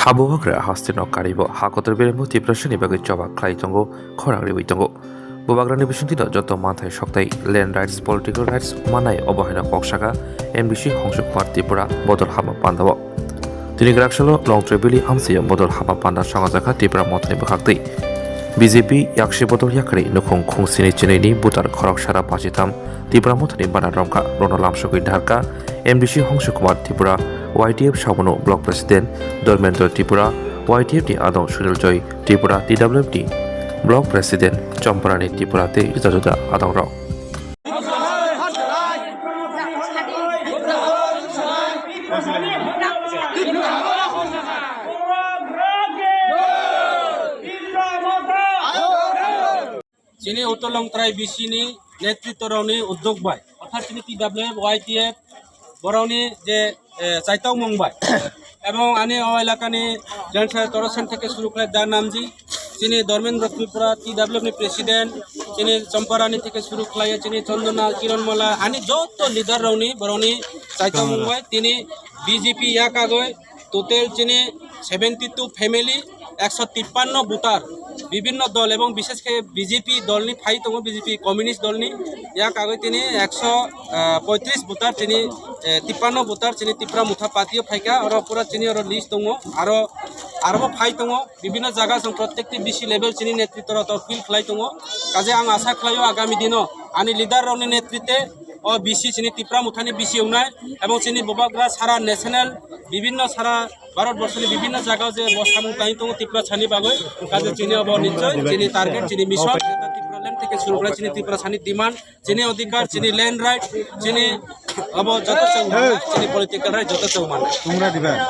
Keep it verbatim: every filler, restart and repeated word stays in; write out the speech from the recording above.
Habubagra hasteno karibo hakotor berembo Tiprasani bagwi choba khlai tongo, khorang riwi tongo. Bubagrani bisingtwino joto manthai soktai, land rights, political rights manai obo haino kok saka M D C Hongsuk Kumar Tripura bodol hama pandao. Tini graksalo Longtrai Valley amchaio bodol hama panda songajakha Tipra mothani bwkhaktwi. B J P yaksi bodol yakarwi nukhung khungsini chinini butar khorok sara pachitham Tipra mothani bana romkha, rono lamsogwi dharka M D C Hongsuk Kumar Tripura, Y T F Sabono Block President Dharmendra Tripura, Y T F ni adong Sunil Joy Tripura, T W F ni Block President Chomparani Tripura tei juda juda adongrok. Chini Uttor Longtrai B C ni netritworokni uddog bai, orthat chini T W F, Y T F, borokni je, eh, chaitokmung bai, ebong ani o elakani Joint Secretary Torosen theke suru khlai Da Namji, chini Dharmendra Tripura, T W F ni President, chini Chomparani theke suru khlai, chini Chandana, Kiran Mala, ani joto leader rokni borokni chaitokmung bai tini B J P yakagwi total chini seventy two family, ekso tippanno voter, bibhinno dol ebong bishesh khe B J P dolni phai tongo, B J P communist dolni yakagwi tini ekso, ah, poitris voter chini, eh, tippanno voter chini Tipra Motha Party o phaikha, oro pura chini oro list tongo, aro, aro bo phai tongo, bibhinno jaga chwng prottekti B C level chini netritworok field khlai tongo, kaje ang asa khlaio agami dino ani leader rokni netrite o B C chini Tipra Mothani B C wngnai, ebong chini Bubagra sara national bibhinno sara Bharat borso ni bibhinno jaga o je bo samung tangwi tongo Tipra sani bagwi, kaje chini obo nichoi chini target, chini mission, Tipra land theke suru khlai chini Tipra sani demand, chini odhikar, chini land right, chini obo joto chwng manai, chini political right joto chwng manai. Tumra diba?